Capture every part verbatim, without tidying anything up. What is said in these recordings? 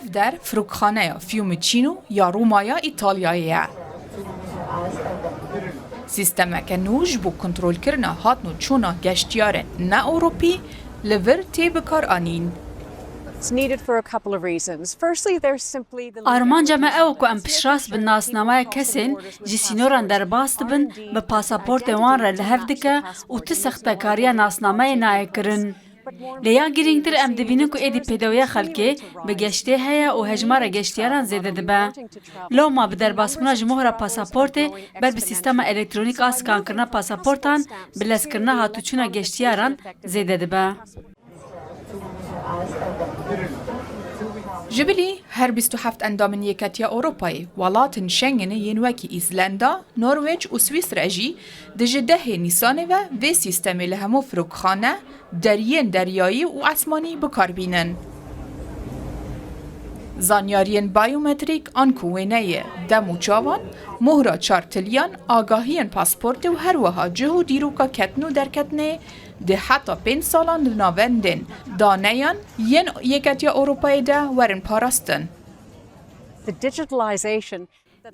Ev der firokxaneya Fiumicino ya Roma ya Îtalyayê ye. Sîstemeke nû ji bo kontrolkirina hatn û çûna geştiyarên ne Ewropî li vir tê bikaranîn. It's needed for a couple of reasons. Firstly, there's simply the Armanca me ew e ku em piştrast bin nasnameya kesên ji sînoran derbas dibin, bi pasaportên wan re li hev dike û ti sextekariya nasnameyê nayê kirin. Lê ya girîngtir em dibînin ku êdî pêdawiya xelkê bi geştê heye û hejmara geştiyaran zêde dibe. Loma bi derbasbûna ji mohra pasaportê ber bi sîstema elektronîk a skankirina pasaportan, bi lezkirina hatûçûna geştiyaran zêde dibe. Ji bilî her bîst û heft endamên Yeketiya Ewropayê, welatên Schengenê yên wekî Îslanda, Norwêc û Swîsre jî di ji dehê Nîsanê ve vê sîstemê li hemû firokxane, deriyên deryayî û esmanî bi kar bînin. Zanyariyên biyometrîk anku wêneyê dem û çavan, mohra çar tiliyan, agahiyên pasportê û her wiha cih û dîroka ketin û derketinê dê heta pênc salan di navendên daneyan yên Yeketiya Ewropayê de werin parastin. The digitalization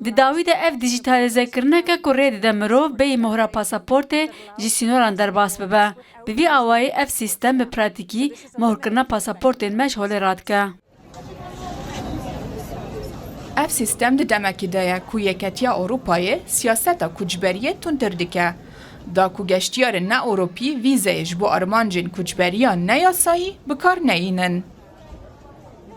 Di dawî de ev dijîtalîzekirineke ku rê dide mirov bêyî mohra pasaportê ji sînoran derbas bibe. Bi vî awayî ev sîstem bi pratîkî mohirkirina pasaportên me ji holê radike. Ev sîstem di demekî de ye ku Yeketiya Ewropayê siyaseta koçberiyê tundtir dike, da ku geştiyarên ne Ewropî vîzeyê ji bo armancên koçberiya ne yasayî bi kar neyînin.